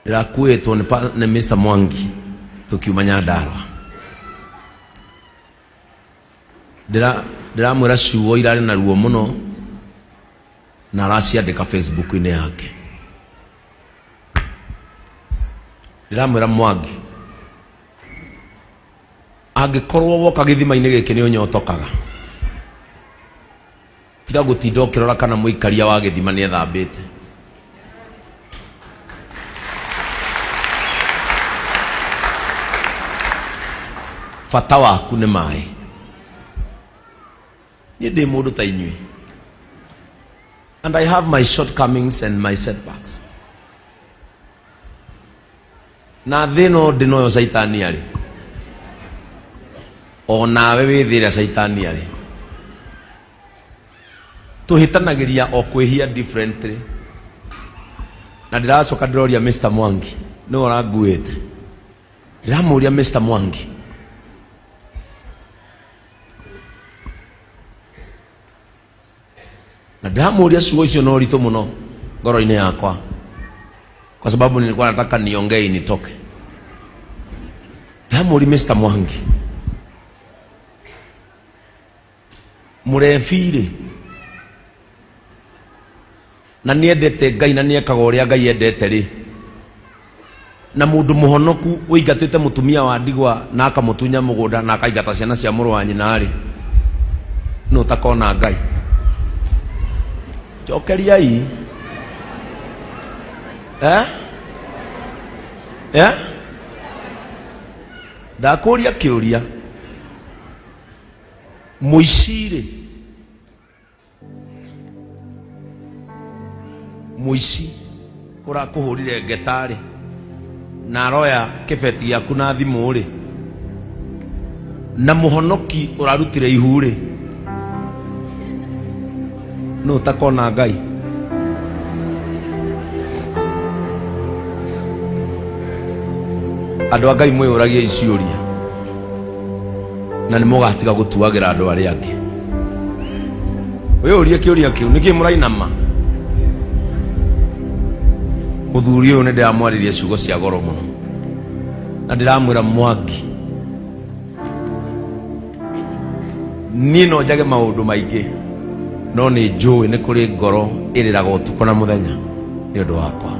Ndĩrakuĩtwo nĩ Mr. Mwangi tũkiuma Nyandarua. Ndĩramwĩra ciugo irarĩ na ruo mũno na araciandĩka Facebook-inĩ yake. Ndĩramwĩra Mwangi, angĩkorwo woka gĩthima-inĩ gĩkĩ nĩ ũnyotokaga, tiga gũtinda ũkĩrora kana mũikaria wa gĩthima nĩ ethambĩte. Bata waku nĩ maĩ. Niĩ ndĩ mũndũ ta inyuĩ, and I have my shortcomings and my setbacks. Na thĩ ĩno ndĩ noyo caitani arĩ, o nawe wĩ thĩ ĩrĩa caitani arĩ. Tũhĩtanagĩria o kwĩhia differently. Na ndĩracoka ndĩroria Mr. Mwangi, nĩwe ũranguĩte. Ndĩramũria Mr. Mwangi, na ndĩramũria ciugo icio na ũritũ mũno ngoro-inĩ yakwa, kwa sababu nilikuwa nataka niongee initoke. Ndĩramũria Mr. Mwangi, mũrebi-rĩ, na nĩendete Ngai na nĩekaga ũrĩa Ngai endete rĩ, na mũndũ mũhonoku ũingatĩte mũtumia wa ndigwa na akamũtunya mũgũnda na akaingata ciana cia mũrũ wa nyina rĩ, nũ ũtakona Ngai? Cokeriai. Eh? Eh? Ndakũria kĩũria, mũici rĩ, Mũici ũrakũhũrire ngeta-rĩ, na aroya kĩbeti gĩaku na thimũ-rĩ, na mũhonoki ũrarutire ihu-rĩ, nũ ũtakona Ngai? Andũ a Ngai mwĩyũragie ciũria na nĩ mũgatiga gũtuagĩra andũ arĩa angĩ. Wĩyũrie kĩũria kĩu, nĩkĩ mũrainama? Mũthuri ũyũ nĩ ndĩramwarĩria ciugo cia goro mũno, na ndĩramwĩra Mwangi, niĩ no njage maũndũ maingĩ, no nĩ njũĩ nĩ kũrĩ ngoro ĩrĩraga ũtukũ na mũthenya nĩ ũndũ wakwa.